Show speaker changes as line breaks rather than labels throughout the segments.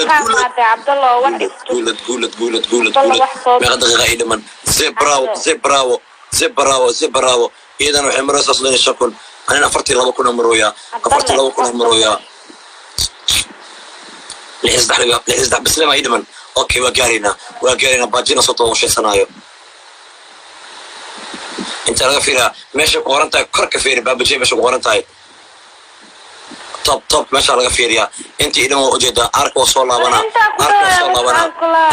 Guuled,
kaa
guuled.
Qaatay Cabdallo, wax istus.
Guuled, guuled, guuled, guuled.
Cabdallo,
Guuled.
wax soo
Meeqa daqiiqa ii dhiman? Ze bravo, ze bravo, ze bravo, ze bravo. Iyadana waxay maraysaa 35,000, anina 42,000 aan marooyaa, 42,000 aan marooyaa. Lix iyo saddex, lix iyo saddex bislema ii dhiman. Okay, waa gaaraynaa, waa gaaraynaa. Baajina soo toobashaysanaayo. Inta laga fiiriyaa meeshay ku qoran tahay, kor ka fiiri, baabajey, meeshay ku qoran tahay top, top, meeshaa laga fiiriyaa. Inta ii dhiman waa ujeedaa. Arka waa soo laabanaa, arka waa soo laabanaa.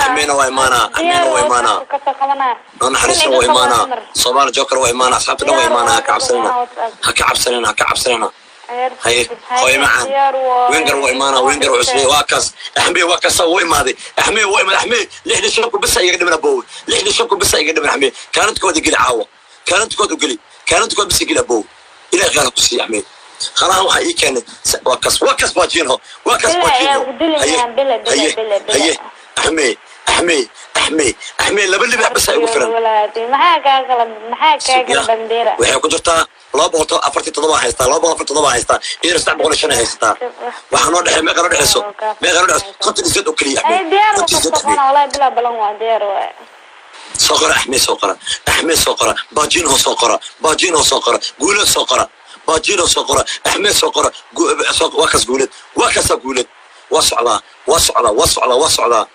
Axmeyna waa imaanaa, Axmeyna waa imaanaa, noo naxariisna waa imaanaa, Soomaali Joker waa imaanaa, asxaabta dhan waa imaanaa. Ha ka cabsanina, ha ka cabsanina, ha ka cabsanina. Haye, hooyo macaan, Wenger waa imaanaa, Wenger wuxuu isleeyahay waa kaas. Axmey waa kaasa, wuu imaaday. Axmey wuu imaaday. Axmey, 65,000 bisa iga dhiman. Abowe, 65,000 bisa iga dhiman. Axmey, kaalintkooda geli caawa, kaalintkooda geli, kaalintkooda bisa geli. Abowe, Ilahay qaala ku siiya. Axmey, khalahan waxaa ii keenay waa kaas, waa kaas. Baajinho, waa kaas.
Bila
Baajinho.
ayaa ku dilayaan,
Haye.
Bila, bila,
Haye.
bila, bila.
Haye, Axmey, Axmey, Axmey, Axmey, laba libax bisa igu filan.
Maxaa kaa kala, maxaa kaa kala bandeera?
Waxay ku jirtaa 247 haystaa, 247 haystaa, iyadana 305 haysataa. Waxaa noo dhexey, meeqa noo dhexeyso, meeqa noo dhexeyso? 58 oo keliya.
Ay
Axmed,
diyaar
58, Axmed.
Waa wallahi bilaa balan, waa diyaar waay.
Soo qora Axmed, soo qora Axmed, soo qora Baajinho, soo qora Baajinho, soo qora Guuleed, soo qora Baajinho, soo qora Axmed, soo qora. Waa kaas Guuleed, waa kaasaa Guuleed. Waa socdaa, waa socdaa, waa socdaa, waa socdaa.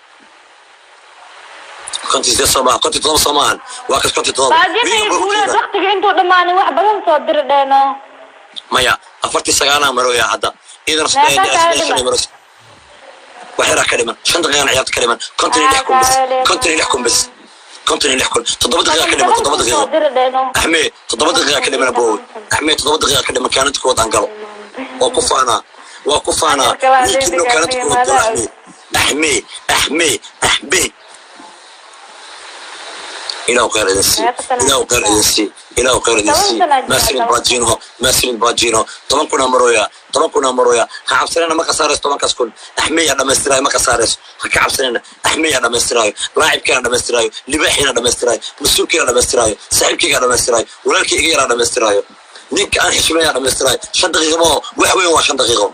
58 soo maaha, 57 soo maahan. Waa kaas, 57.
Baajina iyo Guuleed, waqtiga intuu dhammaanin wax badan soo diri dheeno.
Maya, afartii sagaalaa marooya hadda, iyadana
Meeqa kaa dhiman?
Marooya. Wax yaraa ka dhiman, 5 daqiiqana ciyaarta ka dhiman. 56,000 bes, 56,000 bes, 56,000, 7 daqiiqa ka dhiman, toddoba
Soo
daqiiqo.
diri dheeno.
Axmed, 7 daqiiqa ka dhiman. Abowe Axmed, 7 daqiiqa ka dhiman. Kaalinta kuwaad aan galo, waa ku faanaa, waa ku faanaa. Wiilkiino kaalinta kuwaad galo. Axmed, Axmed, Axmed, Axmed, Ilaahu khayr idin sii, Ilaahu khayr idin sii, Ilaahu khayr idin sii. Maasilid Baajinho, maasilid Baajinho. 10,000 aa marooya, 10,000 aa marooya. Ha cabsanina, ma khasaarayso tobankaas kun. Axmeyaa dhammaystiraayo, ma khasaarayso. Ha ka cabsanina, Axmeyaa dhammaystiraayo, laacibkiina dhammaystiraayo, libaaxiina dhammaystiraayo, mas-uulkiina dhammaystiraayo, saaxiibkeygaa dhammaystiraayo, walaalkii iga yaraa dhammaystiraayo, ninka aan xishmeeyaa dhammaystiraayo. 5 daqiiqo maho, wax weyn waa 5 daqiiqo,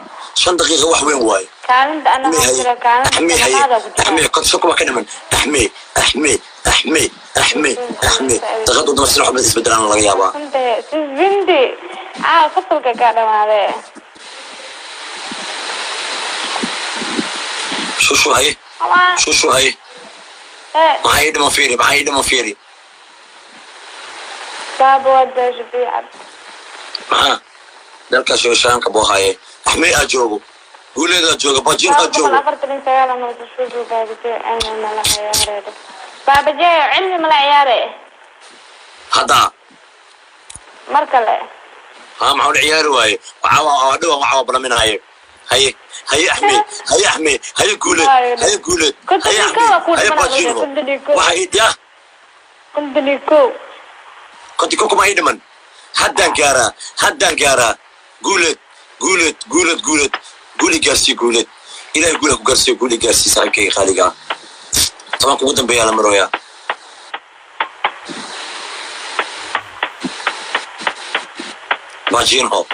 5 daqiiqo wax weyn waaye.
Kaalinta ana jira, kaalinta
Axmey, haye.
tobanaada ku jira.
Axmey, 50,000 baa ka dhiman. Axmey, Axmey, Axmey, Axmey, Axmey, daqiiqadu dama sida waxba isbedelaan laga yaabaa.
Runta sisbinti caawa fasalka kaa dhamaadee.
Shushu, haye. Shushu, haye. Maxaa ii dhiman? Fiiri, maxaa ii dhiman? Fiiri.
Baaba waa daasha biicad.
Maxaa dalka shooshaanka boo haye? Axmey aa joogo, Guuleedaa jooga, Bajin aa joogo.
49 ama shushu. Baabajee cilmi mala ciyaareedo, baabajee cilmi mala ciyaare.
Hadda.
Mar kale.
Haa, maxaa ula ciyaari waaye? Waxaa dhiwan, waxaa balaminaaye. Haye, haye Axmey, haye Axmey, haye Guuleed, haye Guuleed, haye Axmey, haye Bajinho. Waxa ii ya
51.
51 kuma ii dhiman. Haddaan gaaraa, haddaan gaaraa. Guuleed, Guuleed, Guuleed, Guuleed, guuli gaarsii. Guuleed, Ilahay guula ku gaarsiiyo, guuli gaarsii saaxiibkayga qaaliga ah. 10-ka ugu dambeeyaa la marooyaa. Bajinho.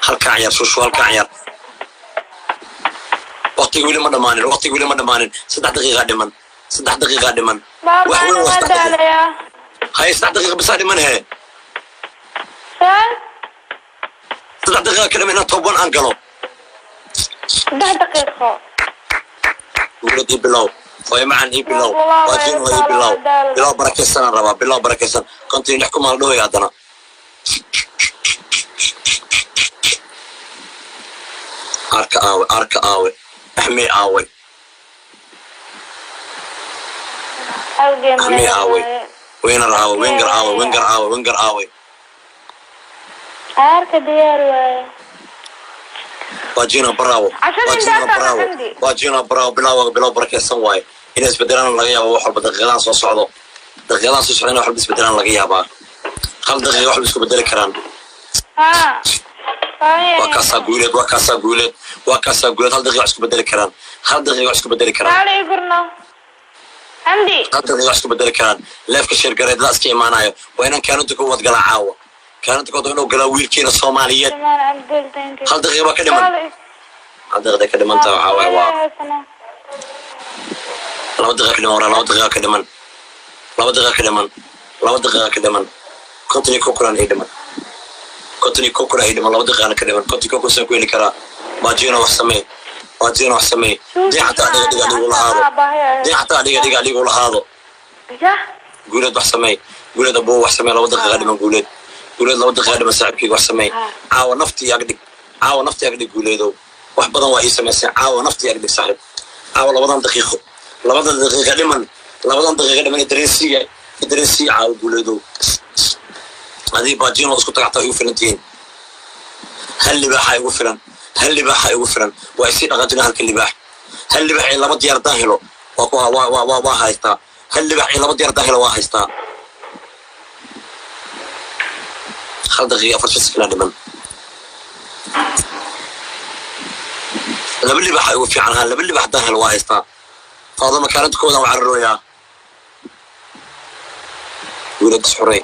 Halkaa ciyaar, shushu, halkaa ciyaar. Waqtiga weli ma dhammaanin, waqtiga weli ma dhammaanin. 3 daqiiqaa dhiman, 3 daqiiqaa dhiman. Wax weyn
Baabana
waa
waa
3 daqiiqo.
Daalayaa.
Haye, 3 daqiiqa bisaa dhiman he.
See?
3 daqiiqa ka dhiman inaan top 1 aan galo.
3 daqiiqo.
Guulad ii bilow, hooyo macan ii bilow, Baajinho ii bilow. Bilow barakaysanaan rabaa, bilow barakaysan. 56,000 aa la dhahaya haddana. Arka aawe, arka aawe, Axmey aawe?
Hal game.
Axmey aawe? Wener aawe? Wenger aawe? Wenger aawe? Wenger aawe?
Aarka diyaar waaye.
Baajino bravo.
Cashada
Baajino
intaas
bravo.
Xamdi.
Baajino bravo. Bilow, bilow barakaysan waaye. Inay isbedelaan laga yaabo wax walba daqiiqadahan soo socdo, daqiiqadahan soo socdo in wax walba isbedelaan laga yaabaa. Hal daqiiqa wax walba isku bedeli karaan.
Haa.
Waa kaasaa Guuleed, waa kaasaa Guuleed, waa kaasaa Guuleed. Hal daqiiqa wax isku bedeli karaan, hal daqiiqa wax isku bedeli karaan.
Kaale igurno. Xamdi.
Hal daqiiqa wax isku bedeli karaan. Leefka sheergareedada iska imaanayo waa inaan kaalinta ku wadgalaa caawa. Kaalinta koowaad waa inuu galaa wiilkiina Soomaaliyeed.
Jamal Abdul, thank you.
Hal daqiiqa baa ka dhiman. Hal daqiiqa ka dhiman tahay. Waxaa waaye waa 2 daqiiqa ka dhiman waraa, 2 daqiiqa ka dhiman, 2 daqiiqa ka dhiman, 2 daqiiqa ka dhiman. 51 kulan ii dhiman, 51 kulan ii dhiman, 2 daqiiqana ka dhiman. 51 kun saan ku heli karaa? Baajino, wax samee. Baajino, wax samee. Dee xataa dhiga dhiga dhigu lahaado, dee xataa dhiga dhiga dhigu lahaado.
Yah.
Guuleed, wax samee. Guuleed abuu, wax samee. 2 daqiiqa dhiman. Guuleed, Guuleed, 2 daqiiqa dhiman. Saaxiibkeyga, wax samee. Caawa naftii ag dhig, caawa naftii ag dhig. Guuleedow, wax badan waa ii samayseen. Caawa naftii ag dhig, saaxiib. Caawa labadan daqiiqo, labadan daqiiqa dhiman, labadan daqiiqa dhiman, dareensiiya, dareensiiya caawa. Guuleedow, adii baajino isku tagactaa igu filan tihiin. Hal libaaxa igu filan, hal libaaxa igu filan. Waa isii dhaqaajina halka libaax. Hal libaax iyo laba diyaar haddaan helo, waa ku waa waa waa waa haystaa. Hal libaax iyo laba diyaar haddaan helo, waa haystaa. 1 daqiiqa 4 sakinaa dhiman. Laba libaaxa igu fiican ahaa. Laba libaax haddaan helo, waa haystaa. Faadama, kaalinta koodan waa cararooyaa. Guulad isxuray,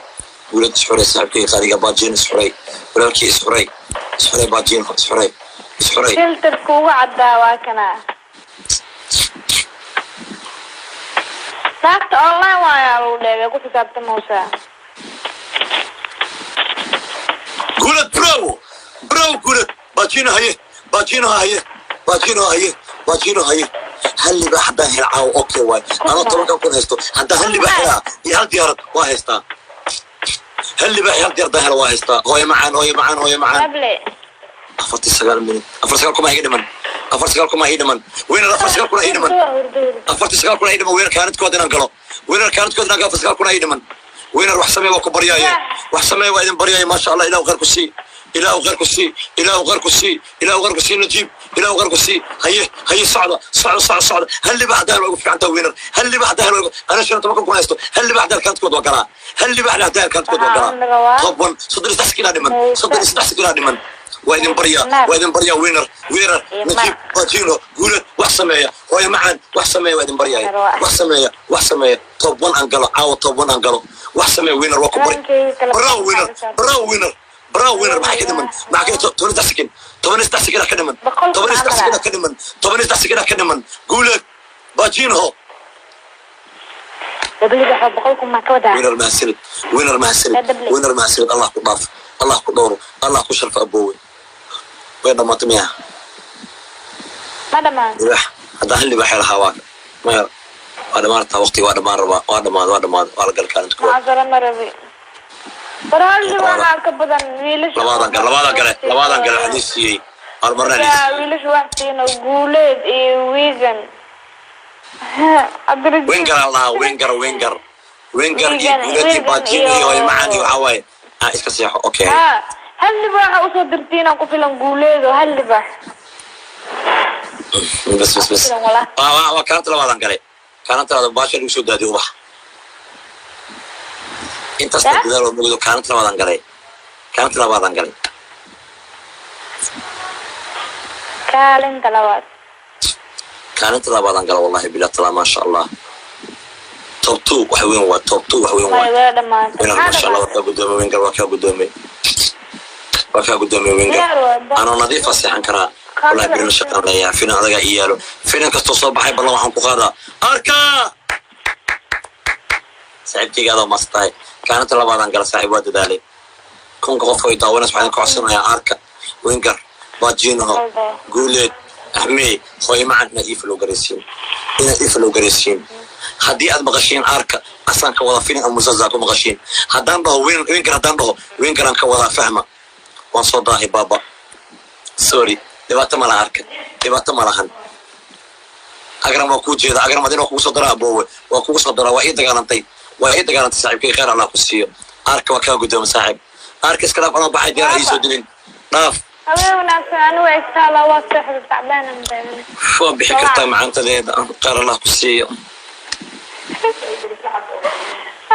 guulad isxuray. Saaxiibkay qaaliga, baajin isxuray. Walaalkii isxuray, isxuray. Baajin isxuray, isxuray.
Filterka ugu caddaa waa kana. Naagta online waayaa lagu dheegay ku xisaabtameysaa.
Guulad, bravo, bravo guulad. Baajino haye, baajino haye, baajino haye, baajino haye. Hal libaax haddaan hel caawo, okay waay. Anoo 10-kan kun haysto, haddaan hal libaax helaa iyo hal diyaarad, waa haystaa. Hal libaax iyo hal diyaarad haddaan helo, waa haystaa. Hooyo macaan, hooyo macaan, hooyo macaan.
Able.
49 minut, 49 kuma iga dhiman, 49 kuma ii dhiman. Weynar, 49 kuna ii dhiman, 49 kuna ii dhiman. Weynar, kaalintkood inaan galo. Weynar, kaalintkood inaan galo. 49 kuna ii dhiman. Weynar, wax samee, waa ku baryaaye. Wax samee, waa idin baryaaye. Maasha Allah. Ilaahu khayr ku sii, Ilaahu khayr ku sii, Ilaahu khayr ku sii, Ilaahu khayr ku sii. Najiib, Ilaahu khayr ku sii. Haye, haye, socda, socda, socda, socda. Hal libaax haddaan helo, ugu fiicantaa. Weynar, hal libaax haddaan helo, ana 15-kan kun haysto. Hal libaax haddaan kaalintkood waa galaa, hal libaax haddaan kaalintkood waa galaa. Top one. 33 sakinaa dhiman, 33 sakinaa dhiman. Waa idin baryaa, waa idin baryaa. Winner, winner. Najiib, bajino, guulad, wax sameeya. Hooyo macaan, wax sameeya. Waa idin baryaaya. Wax sameeya, wax sameeya. Top one aan galo caawa, top one aan galo. Wax sameeya, winner, waa ku bari. Bravo winner, bravo winner, bravo winner. Maxaa ka dhiman? Maxaa ka 13 sakin, 13 sakina ka dhiman, 13 sakina ka dhiman, 13 sakina ka dhiman. Guulad, bajino.
Dabliga waxaa 100,000 maa ka wadaa?
Winner, mahadsanid. Winner, mahadsanid. Winner, mahadsanid. Allah ku dhaaf, Allah ku dhowro, Allah ku sharfo. Aboowe, way dhamaatay miya?
Ma dhamaan.
Libaax haddaan hal libaax lahaa, waa maya. Waa dhamaan rabtaa waqtiga, waa dhamaan rabaa. Waa dhamaad, waa dhamaad. Waa la gal kaalinta koowaad.
Macasaro ma rabi. War hal libaaxaa ka badan wiilasha.
Labaadan gale, labaadan gale, labaadan gale. Waxaa lii siiyey hal marna lii
Yaa
siiyey.
Wiilasha wax siino, Guuleed iyo Wiigan. Cabdirajiid.
Wenger aa lahaa, Wenger, Wenger, Wenger iyo
Wigan,
Guuleed iyo
Wigan
Baajino iyo
iyo
hooyo macaan iyo waxaa waaye iska seexo, okay.
Ha, hal libaaxa usoo dirtiinaan ku filan Guuleedo, hal libaax.
Bas, bas, bas.
Filan walaa.
Waa kaalinta labaadan gale, kaalinta labaad. Baasha lagu soo daadiyo ubax intaas.
Ya?
Dadaal oo mugdo. Kaalinta labaadan galay, kaalinta labaadan galay.
Kaalinta labaad.
Kaalinta labaadan gala, wallahi bila talaa. Maasha Allah, top two wax weyn waa, top two wax weyn
May
waa.
Way dhamaatay.
Winner,
Maxaa
maasha Allah. Waa
dhamaatay?
kaa gudoomay Wenger, waa kaa gudoomay, waa kaa gudoomay Wenger.
Diyaar waa.
Anoo nadiifa seexan karaa, wallahi. Birina shaqaan leeyahay, finan adagaa ii yaalo. Finan kastoo soo baxay ballan waxaan ku qaadaa arka. Saaxiibkayga, adoo maas tahay. Kaalinta labaadaan gala, saaxiib, waa dadaalay. Kunka qof ay daawanaysa waxaan ka codsanayaa arka Wenger, Bajinoho, Guuleed, Axmey, hooyo macan, inaad ii follow garaysiin, inaad ii follow garaysiin. Haddii aad maqashiin arka, asaan ka wada filin ama musaza ku maqashiin. Haddaan dhaho Wenger, haddaan dhaho Wengeraan ka wadaa, fahma. Waan soo daahay baaba, sorry. Dhibaato ma laha arka, dhibaato ma lahan. Agram waa kuu jeeda. Agram, adina waa kugu soo daraa. Aboowe, waa kugu soo daraa. Waa ii dagaalantay, waa ii dagaalantay. Saaxiibkay, khayr Allah ku siiyo. Arka, waa kaa guddooma, saaxiib. Arka, iska dhaaf. Anoo baxay, diyaar ii soo dilin, dhaaf.
Habeen wanaagsan. Anigu istaala waa seexda, tacbaanan daymana.
Waa bixi kartaa macaantadeeda. Khayr Allah ku siiyo.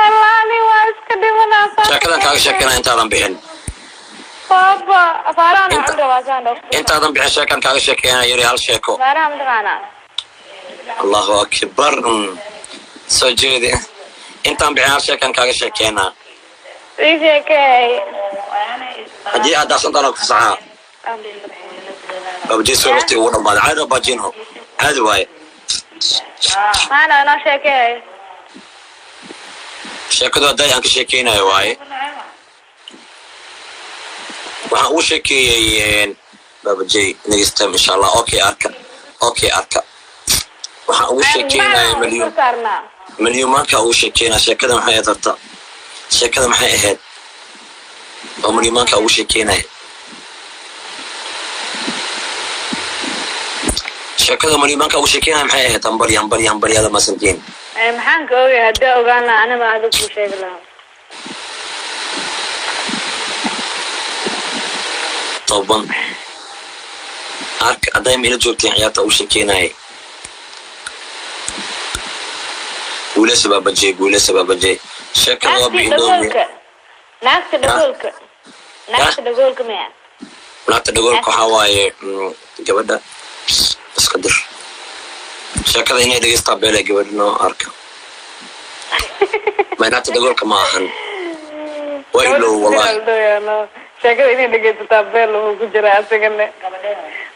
Allaani waa iska dhimanaa.
Sheekadan kaaga sheekana intaadan bixin.
Baaba afaarahan waxaan rabaa saan dhog.
Intaadan bixin, sheekan kaaga sheekeynaya yari, hal sheeko.
Afaaraha mataqaanaa?
Allahu akbar. Soo jeedi. Intaan bixin, hal sheekan kaaga sheekeynaa.
Ii sheekey.
Haddii aad daahsantaana ku fasaxaa. Baabajey soo waqtiga ugu dhammaaday. Caadi waa baajinho, caadi waaye.
Maana noo sheekeeyo.
Sheekadu hadday aan ka sheekeynayo waaye, waxaan ugu sheekeeyey Baabajey next time, insha Allah. Okay, arka. Okay, arka, waxaan ugu sheekeynaya Malyuun.
Saarnaa.
Malyuumaanka ugu sheekeynaya. Sheekada maxay ahayd horta? Sheekada maxay ahayd oo malyuumaanka ugu sheekeynaya? Sheekada malyuumaanka ugu sheekeynaya maxay ahayd? Hambali, hambali, hambalyada masantiin.
Maxaan ka ogay? Haddii ogaan lahaa anaba adig kuu sheegi lahaa.
10 arka hadday ma ila joogteen ciyaarta ugu sheekeynaya. Guuleysa Baabajey, guuleysa Baabajey. Sheekada waa
Naagtii
biidoomiya.
dhagoolka, naagta dhagoolka, naagta dhagoolka miya?
Naagta dhagoolka waxaa waaye gabadha iska dir sheekada inay dhegeystaa beele gabadha noo arka. May, naagta dhagoolka ma ahan, waa ilow wallahi.
Sheekada inay dhegeysataa beel wuxuu ku jiraa asigane.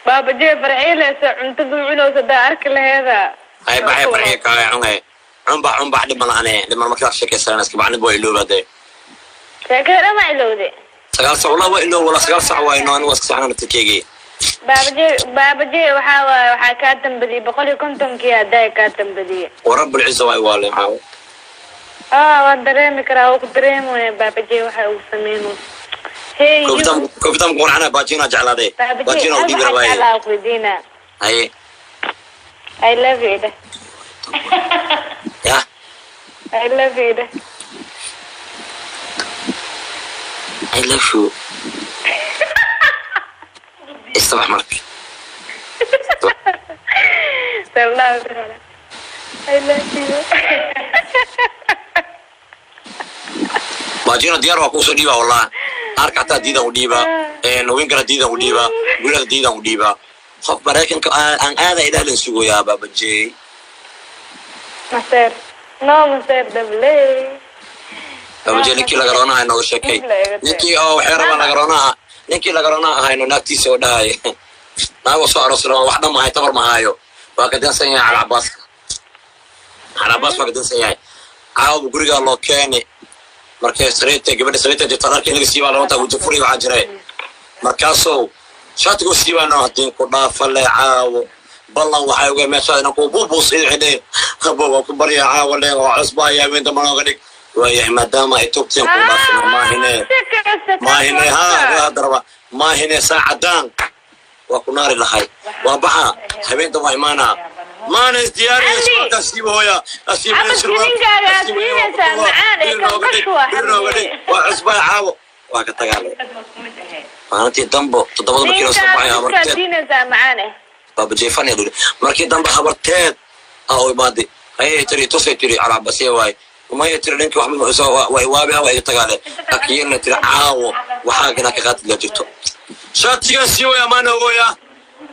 Baabajee farciileysa cuntada cunaysa hadaa arki laheeda.
Ay baxay, farxiga kaay cunay, cunbax cunbax, dhib ma lahane, dhib ma markaa sheekaysanaa iska bacnib waa ilooba dee.
Sheekada dhan waa ilowde.
9 sac wallah waa iloob wallah, 9 sac waa inoo anigu waa iska saxnaa naftirkeygii.
Baabajee, baabajee, waxaa waaye waxaa kaa dambadiyey 150-kii haddaa kaa dambadiyey.
Warabulciza waa iwaale maxaa.
Ah, waan dareemi karaa, waa ku dareemaya Baabajee waxa uu sameynayso. Hey you.
Koofitaan, koofitaan qurxana baajina jeclaade.
Baabajee
Baajina u
hal
dhiibi
waxaa
rabaaye.
jeclaa ku weydiinaa.
Haye.
I love you dheh.
Yah.
I love you dheh.
I love you. Istabax marka.
I love you.
Baajino diyaar waa kuusoo dhiibaa wallah. Arka hataa diidan u dhiibaa, haweenkana diidan u dhiibaa, gurada diidan u dhiibaa. Qof Maraykanka aan aada ilaahlin sugoyaa Baabajey.
Maseer. No maseer dhable.
Baabajey, ninkii lagaroonaha nooga sheekay, ninkii oo waxay rabaan lagaroonaha, ninkii lagaroonaha ahayno naagtiisa oo dhahay naagoo soo aroos rabaan, wax dhan mahay, tabar mahaayo, waa ka dansan yahay Calabaaska, Calabaas waa ka dansan yahay. Caawa gurigaa loo keeni markay sariirta gabadha sariirta jirta dharka inaga siibaa loo taa wajafuri waxaa jiray markaasoo shaatigu siibaano haddii ku dhaafa le caawo ballan waxay uga meeshaa inaan ku buubuus waxay dheheen habo waa ku baryaa caawo le waa cusbahaya habeenta manooga dhig waayahay maadaama ay togteen ku dhaafina maahine maahine ha hadaraba maahine saacadaan waa ku naari lahay waa baxa habeenta waa imaanaa maana isdiyaariya surwaalkaa siiba hooya asiiba.
Ama
surwaal
kininkaaga aad
asiiba
siinaysaa macaan ee kan qashwa.
Birnooga dhig waa cusbaya caawo waa ka tagaale maalintii dambo 7-da markii loo soo baxay
Ninkaa
habarteed
siinaysaa macaan eh.
Baabajeyfan yaa dhuli markii dambe habarteed aa u imaaday ayay tiri tusay tiri calabasiya waaye umaya tiri ninkii waxba waa iwaabi waa iga tagaale akiyelna tiri caawo waxaa ganaa ka qaatid la jirto shaatigan siiwaya maana ogoya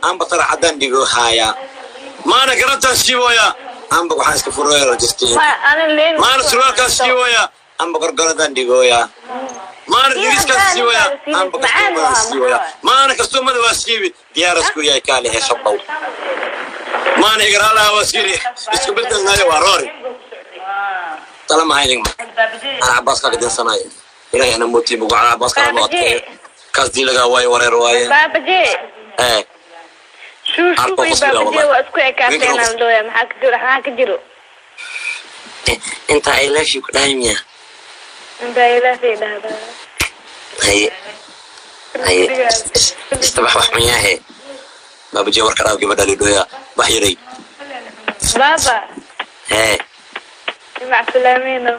amba tara caddaan dhigo haaya maana garantaan siiwaya amba waxaan iska furaya rajistiin
Ma ana leen.
Maana surwaalkaan siiwaya amba gorgoradaan dhigooya maana diriskaan siiwaya amba kastuumadaan siiwaya maana kastuumada waa siibi diyaarasku yahay kaali heesha dhow maana igraalaha waa siiri isku bedelnaayo waa roori tala maha idin marka ana Cabaas kaa kadinsanaayo Ilahay ana mootii bugu ana Cabaas kaa loo adkeeyo kaas diilagaa waaye wareer waaye.
Baabajee.
Ee.
Shuushu
Arko
iyo
qosliga
baabajee
wallahi.
waa isku ekaateen aan dooya maxaa ka jiro, maxaa ka jiro?
Inta I love you ku dhahay miya?
Intaa ilaafay dhahdaa.
Haye haye, istabax wax miyahe Baabajee warka dhaaf gabadha lidhooya wax yaray.
Baaba.
Hee.
Mac salaamiino.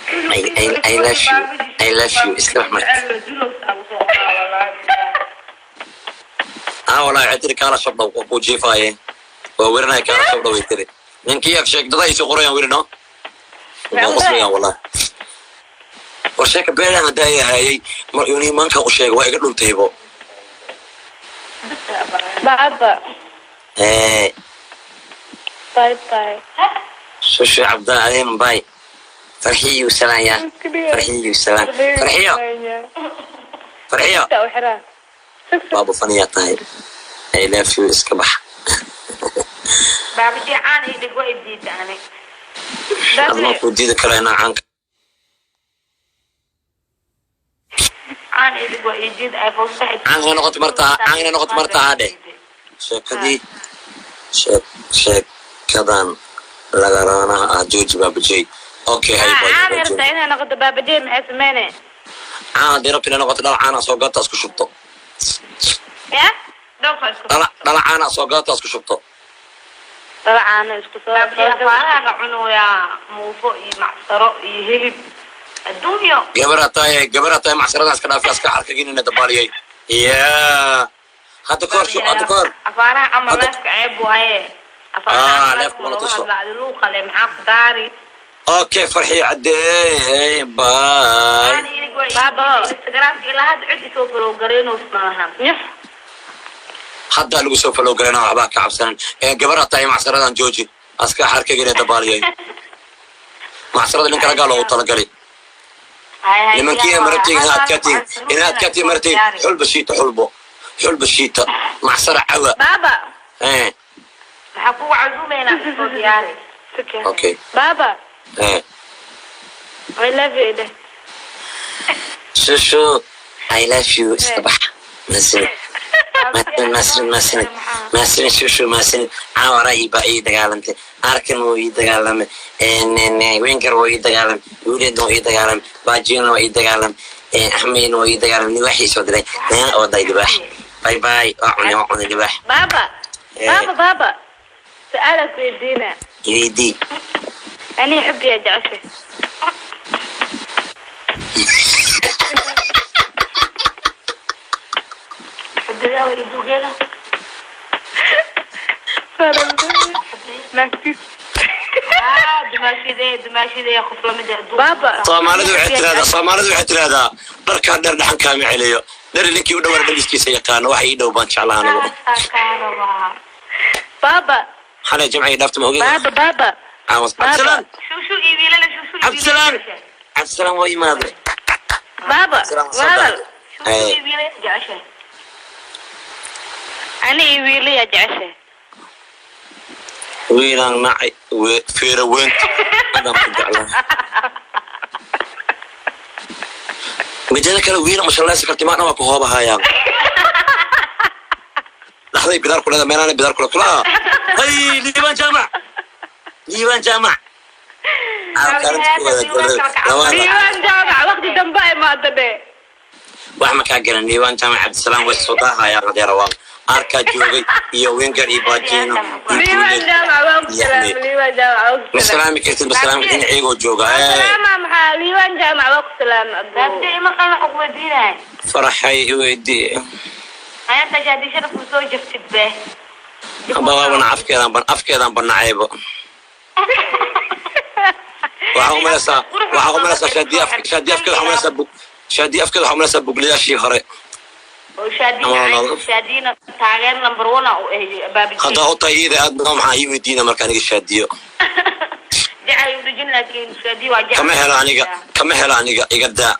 I love you, I love you. Istabax marka. Ah wallahi waxay tiri kaala shabdhow waa kuu jiifaaye waa werinaya kaala shabdhow way tiri ninkii ag sheegdada ay soo qorayaan werino waa qoslayaan wallahi. War sheeka beelaan haddaa hayay mar imaanka u sheega waa iga dhuntaybo.
Baaba.
Ee.
Bye bye.
Shushu cabdaa adeen bay. Farxiyo salaaya. Farxiyo salaan. Farxiyo, Farxiyo.
Inta u xiraa.
Baaba faniyaa tahay. I love you, iska bax.
Baabajey, caan ii dhig, waa diida ani.
Adma ku diidi karo inaa caanka.
Caan ii dhig, waa ii diida iPhone 3.
Caan inay noqoto martaa, caan inay noqoto martaa hadhe. Sheekadii sheekadan lagaraanaha ah jooji, baabajey. Okay, hay.
Caan
baabajey.
Rabta inay noqoto baabajey, maxay sameyne?
Caan haddii rabta inay noqoto, dhal caana soo gata, isku shubto.
Ya.
Dhowrka isku.
Dhala caana soo gata, isku shubto.
Laba caano isku soo.
Baabajey, afaaraaga cunuyaa muufo iyo macsaro iyo hilib adduunyo.
Gabar tahay, gabar tahay, macsarada iska dhaafi, iska arkaginina dabaaliyay ya hadda kahor hadda kahor.
Afaaraha camal leefka ceeb waaye.
Ah, leefka ma la tuso.
Luuqale maxaa ku daari?
Okay, Farxi cadee, bye.
Baabo.
Instagramka ilaa hadda cid isoo follow gareynoos malahan.
Nyux.
Haddaa lagu soo follow garana, waxbaa ka cabsanan ee gabar tahay, macsaradan jooji, aska xarkagina dabaaliyay. Macsarada ninka raggaa loogu talagalay. Nimankiina marabtiin inaad adkaatiin, inaad adkaatiin marabtiin, xulba shiita, xulbo, xulba shiita, macsara cawa.
Baaba.
Eh.
Maxaa kugu casuumeynaa? Isoo diyaari.
Okay.
Baaba.
Eh.
I love you dheh.
Shushu, I love you, iska bax. Mahadsanid, mahadsanid, mahadsanid, mahadsanid, mahadsanid, shushu, mahadsanid. Caawara ii baa ii dagaalantay, arkan wuu ii dagaalamay, Wengar wuu ii dagaalamay, Guuleedna wuu ii dagaalamay, Baajiyona waa ii dagaalamay, Axmedna wuu ii dagaalamay. Libaaxii soo diray oo day libaax. Bye bye, waa cunay, waa cunay libaax.
Baaba.
Eh.
Baaba, baaba, su-aalaa ku weydiina.
Iweydii.
Anii xubbiyaa jeceshay?
Xududaa way dugeeda.
Naagtiis.
Dumaashidee, dumaashidee, qof lamid ah adduunka.
Baaba.
Soomaalidu waxay tirahdaa, Soomaalidu waxay tirahdaa, dharkaa dheer dhaxan kaama celiyo. Dheri ninkii u dhawaan dhaliskiisa yaqaano, waxa ii dhow baan jeclaa anigu.
Saasaa kaa rabaa.
Baaba.
Xalay jamcay dhaafta, ma ogeen?
Baaba, baaba.
Aamus. Cabdisalaan.
Shushu iyo wiilala, shushu iyo.
Cabdisalaan, Cabdisalaan waa imaaday.
Baaba.
Cabdisalaan waa soo
walaal.
daaday.
Shushu iyo wiilala jeceshahay.
Ani iyo wiilayaa jeceshay?
Wiilaan nacay, feera weynta adaan ku jeclaa. Mideeda kale, wiila mashallaysi karti maana waa ku hoobahayaan. Dhaxday bidaar ku leeda, meelaana bidaar kule kulaha. Hay, Liibaan Jaamac, Liibaan Jaamac.
Liibaan Jaamac waqti dambe ay maada dhe.
Wax ma kaa garan, Liibaan Jaamac. Cabdisalaam way soo daahayaan hadeera, waa arkaa joogay iyo Wingar iyo Baajino iyo
Liibaan
Guuleed.
Jaamac waan ku salaamay. Liibaan Jaamac waan ku
Ma
salaamay.
salaami kartid, ma salaami kartid, iyagoo jooga.
Waan salaama, maxaa? Liibaan Jaamac waa ku salaamay abuu.
Baabjey, ima qalin waxaa ku weydiinahay.
Faraxay, iweydii.
Hayaanta shaadi sharafku soo jirtid be.
Babaabana afkeedaan ban, afkeedaan banacaybo. Waxaa umalaysaa, waxaa umalaysaa shaadiya shaadiya afkeeda, waxaa umalaysaa bug shaadiya afkeeda, waxaa umalaysaa bugliyaashii hore.
Oo shaadiina, shaadiina taageer number one u eh baabjey.
Haddaa u tahay iyada aad noo, maxaa ii weydiina marka aniga shaadiyo?
Jacay u dhijin, laakiin shaadiyo waa jacay.
Kama helo aniga, kama helo aniga, iga daa,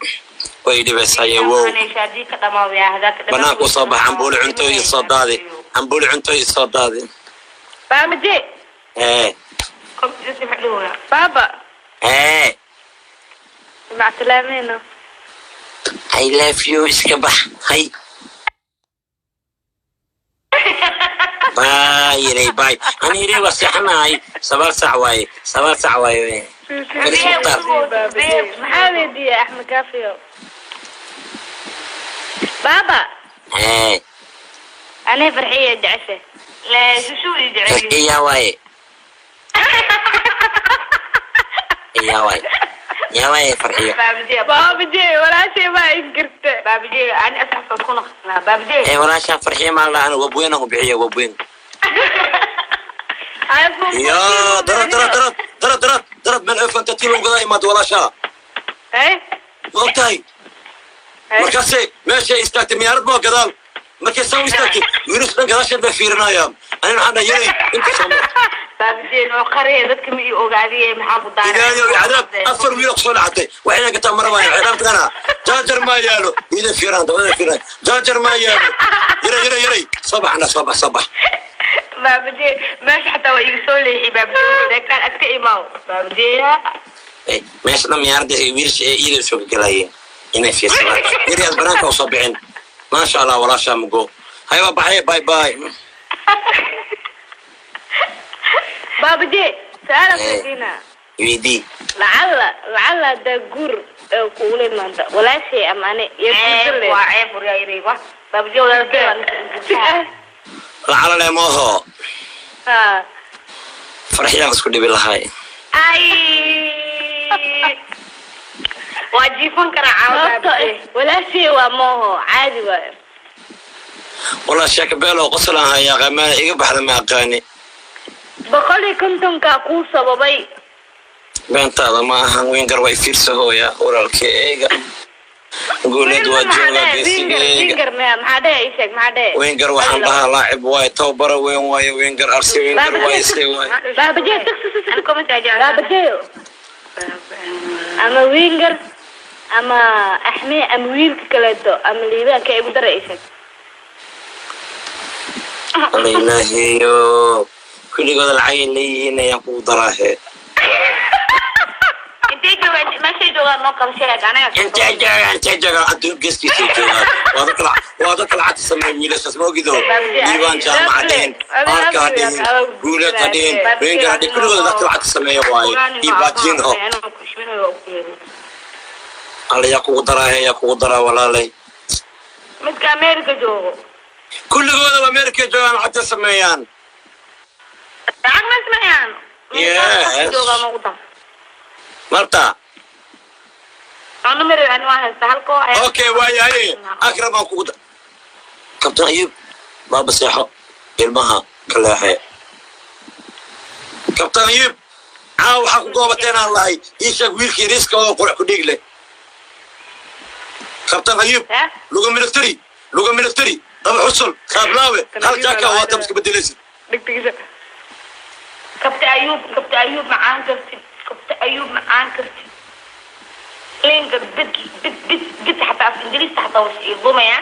way dhibaysaye wow.
Shaadiyo ka dhamaawaya hadaa ka.
Banaanka usoo bax, cambuuli cunto ii soo daadi, cambuuli cunto ii soo daadi.
Baaba je.
Ee.
Baaba.
Ee.
Macsalaameeno.
I love you, iska bax. Hay, bye yirey, bye. Ani yirey waa seexanahay, 9 saac waaye, 9 saac waaye. Faris Mukhtaar.
Maxaa weydiiyey Axmed Kaafiyo? Baaba.
Ee.
Anii Farxiya jeceshay?
Farxiya waaye, yaa waaye, yaa waaye Farxiyo.
Baaba je, walaashay baa inkirta.
Ee, walaashaa Farxiya maa la dhahan, wabweyn aan u bixiya, wabweyn. Ya darad, darad, darad, darad, darad, darad, meel efanta tilowgadaa imaad walaashaa.
Eh.
Ma ogtahay? Markaasay meeshay istaagtay, miyaarad moo gadaal markay saa u istaagtay, wiilashu dhan gadaasheed bay fiirinayaan. Anina waxaan dhahay, yay, inta soo mar.
Baabajee noo qariye, dadka ma ii ogaadiye, maxaa ku daaray?
Ilaahay iyo cadaab, afar wiil oo soo dhacatay waxayna gataa marabaya. Waxay taqana jaajar ma yaalo, ida fiiraan dabada fiiraan, jaajar ma yaalo. Yaray, yaray, yaray, soo baxna, soo bax, soo bax.
Baabajee meesha xataa waa iga soo leexi. Baabajee deegtaan agta imaaw, Baabajeeya.
Meesha dhan miyaarada wiilasha ee iida soo galayeen inay fiirsadaan. Yari aad banaanka u soo bixin. Maasha Allah, walaashaa mugo hayba baxay. Bye bye.
Baabaje, su-aal aan weydiinaa.
Weydii.
Lacala haddaa guur ee kuula imaanta walaashay ama ani iyo
Ceeb
guursa
waa ceeb, waryaa yaray wa Baabajee walaalkay waa.
Lacala le mooho.
Ha.
Farxiyaan isku dhibi lahay.
Ay, waa jiifan karaa caawa.
Sababtoo
Baabajee.
Walaashay waa mooho, caadi waayo.
Walaa sheeka beelo qoslaan hayaa, qamaana iga baxda, ma aqaani.
150-kaa kuu sababay.
Beentaada ma ahan. Wingar way fiirsa hooya, walaalkeyga guuleed waa joogaa, geesigeyga.
Winger maya, maxaa dhehe? Ii sheeg, maxaa dhehe?
Wingar waxaan dhahaa laacib waaye, tababara weyn waaye wingar arsi, wingar waaye, se waaye.
Baabajee, tag.
Ani comment aa jeclaa.
Baabajee ama winger ama Axme ama wiilka kaleeto ama Liibaanka igu dara, ii sheeg.
Alla ilaahayo, kulligooda lacagay leeyihiin, ayaan kugu daraahe.
Intay joogaan? Meeshay joogaan noo kala sheeg anaga.
Intee joogaan? Intee joogaan? Adduun geeskiisay joogaan. Waa dadka lacagta sameeya wiilashaas, ma ogido? Liibaan Jaamac ha dhihin, Aarka ha dhihin, Guuleed ha dhihin, wingar ha dhihin, kulligooda dadka lacagta sameeya waaye iyo Baajinho. Alla yaa kugu daraahe, yaa kugu daraa, walaalay?
Midka America joogo.
Kulligoodaba America joogaan, lacagta sameeyaan.
Lacag ma sameeyaan?
Yes.
Joogaa noogu dar.
Marta.
Ano mari ani waa haysta halkoo.
Okay, waayahay, Akram baan kugu Kabtan Ayub, baaba seexo, ilmaha ka leexe. Kabtan Ayub, caawa waxaa ku goobateen aan lahay. Ii sheeg wiilkii riska oo qurux ku dhiig leh. Kabtan Ayub, luga military, luga military, laba xusul kaablaawe, hal jaaka waata, iska bedelaysid.
Dhigtigiisa.
Kabta Ayuub, Kabta Ayuub macaan kartid, Kabta Ayuub macaan kartid, linka bid bid bid bid, xataa af Ingiriista xataa was idumaya.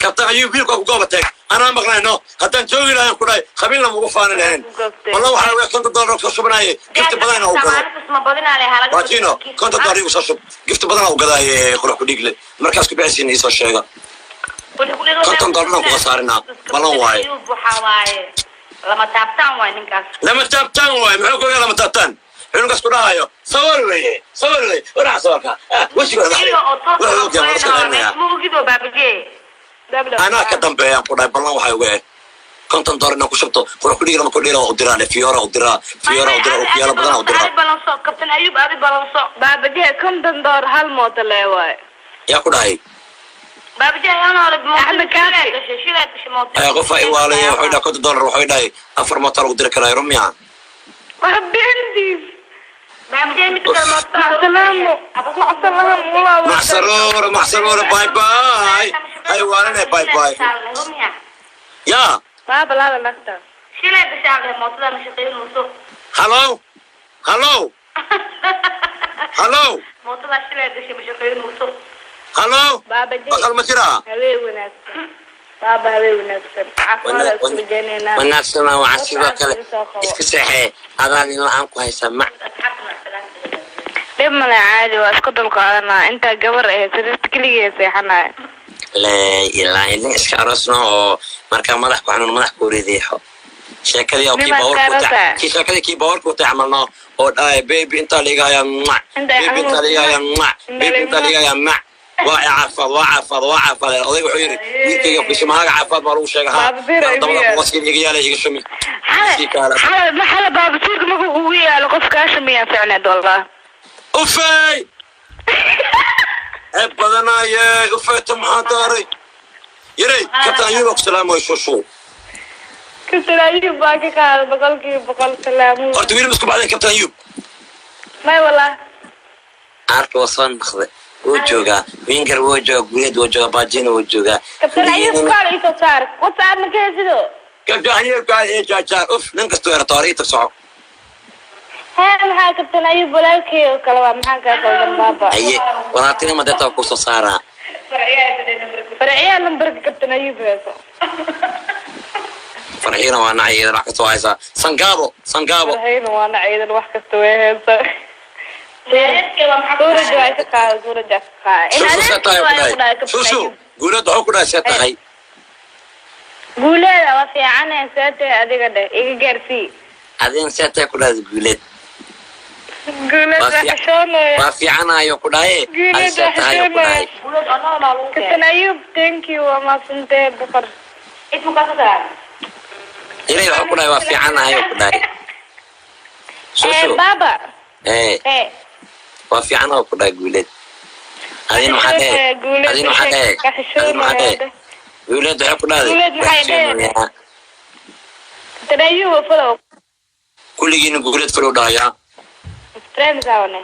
Kabtan Ayub, wiilka ku goobateen anaa maqnayno. Haddaan joogi lahayn, ku dhahay qabiilna mugu faani lahayn. Walla waxaa weya $50 soo shubanaye, gifti badan u gado.
Ma badinaa le halaga.
Waajino $50 igu soo shub, gifti badan u gadaaye. Qurux ku dhiigle markaas ku bixisiin, iisoo sheega. $50 ku khasaarinaa, ballan waaye.
Ayuub waxaa waaye lama taabtaan waay ninkaas.
Lama taabtaan waaye. Muxuu ku ogaa lama taabtaan? Cunugaas ku dhahayo sawir weye, sawir weye, waraca sawirka wejiga.
Iyaga oo toos
wuxuu ogyahay waa iska qarinayaa.
Ma ogido, Baabajee.
Anaa ka dambeeyaan ku dhahay, ballan waxay uga eh $50 inaan ku shubto. Qurux ku dhiigle ma ku dhiila u diraa le, Fiyoora u diraa, Fiyoora u diraa, okiyaalo badan u diraa.
Adi balanso, Kabtan Ayuub, adi balanso.
Baabajee, $50 hal mooto lee waaye.
Yaa ku dhahay?
Baabajee ayaan hore.
Axmed Kaafi.
Gashay, shilaa gashay mooto.
Qofa iwaalaya wuxuu dhahay $50, wuxuu dhahay afar mooto lagu diri karaa, rumiya.
Waa beentiis.
Baabajee mid kale mooto.
Macsalaamo, macsalaamo, walaa.
Macsaruur, macsaruur, bye bye, hay waalanay, bye bye ya.
Baaba laada nagta.
Shilaa gashaa le mootada ma shaqeynayso.
Hallo, hallo, hallo.
Mootada shilaa gashay, ma shaqeynayso.
Hallo.
Baabajee.
Maqal ma jiraa?
Habeen wanaagsan baaba, habeen wanaagsan, caafimaad isku rajaynaynaa.
Wanaagsana waxaan sidoo kale iska seexee, adaan in la-aan ku haysaa mac.
Dhib male, caadi waa iska dulqaadanaa intaa gabar ahayd, sariirta keligee seexanaya.
Laa ilaa idin iska aroosno oo markaa madax ku xanuun, madax ku rideexo sheekadii oo kii
Nimaad
baawarku
kaarata.
watay, kii sheekadii kii baawarku watay camalno oo dhahay baby intaa liiga hayaa mac,
Intaa
baby intaa liiga hayaa mac, baby intaa liiga hayaa mac, waa caafimaad, waa caafimaad, waa caafimaad. Odayga wuxuu yidhi wiilkayga bishimahaaga caafimaad baa lagu sheega ha.
Baabasiir ay
dabada
biyaan.
kuwaskiin iga yaalay, iga shumi.
Xale xale ma xale baabasiirka markuu kugu yaalo, qof kaa shumiyaan ficneed wallah.
Ufey, ceeb badanaaye, ufeyta maxaa daaray? Yaray, Kabtan Ayuuba ku salaamayo, shushu.
Kabtan Ayuub baa ka qaada 100% salaamo.
Horta wiil ma isku baxday, Kabtan Ayuub?
May wallah.
Aarka waa soo naqday, wuu joogaa wingar, wuu joogaa Guleed, wuu joogaa Baajina, wuu joogaa.
Kabtan Ayuub kaal isoo saar, WhatsApp ma ka hesido.
Kabjaaniyo uf, nin kastoo eratoor ii tag, soco.
Hee, maxaa Kabtan Ayub walaalkay oo kale waa, maxaa kaa qaldan, baaba?
Haye, walaaltinima deetaa kusoo saaraa.
Farciyaa lambarka Kabtan Ayub heeso.
Farxiina waa nacay, iyadan wax kastoo haysaa. Sangaabo, sangaabo.
Farxiyana waa nacaydan, wax kasta way heesa. Suuraj waa ka qaada, Suuraj waa ka qaada. In
Shushu, see tahay?
adeerkii
Ku
waa ku dhahay
dhahay
Kabtan
Shushu.
Ayub.
Guuleed wuxuu ku dhahay, see tahay?
Guuleeda waa fiicane, see tahay adiga dheh, iga gaarsii.
Adin see tahay ku dhahay Guuleed?
Guuleed
Waa
waa xishoonaya.
Waa fiicanayo ku dhahaye.
Guuleed
adi see
waa
tahay ku dhahay?
xishoonaya. Kabtan Ayub, thank you, waa mahadsantee, boqor.
Ilay wuxuu ku dhahay waa fiicanayo ku dhahay Shushu.
Baaba.
Ee.
Ee.
Waa fiicanayo ku dhahay Guuleed. Adin maxaa dhehe?
Guuleed
Adin maxaa dhehe?
ka
Adin maxaa dhehe?
xishoonaya.
Guuleed waxay ku dhahday
Guuleed maxay dhehe?
xishoonaya.
Kabtan Ayub follow.
Kulligiina Guuleed follow dhahayaa.
Friends awane.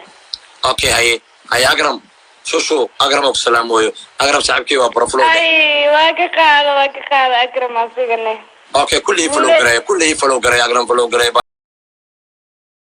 Okay, haye haye, Agram, Shushu, Agram oo ku salaamooyo. Agram saaxiibkii waa, bro, follow.
Ay, waa ka qaada, waa ka qaada Akram asigane.
Okay, kulligii follow gareeya, kulligii follow gareeya, Agram follow gareeya.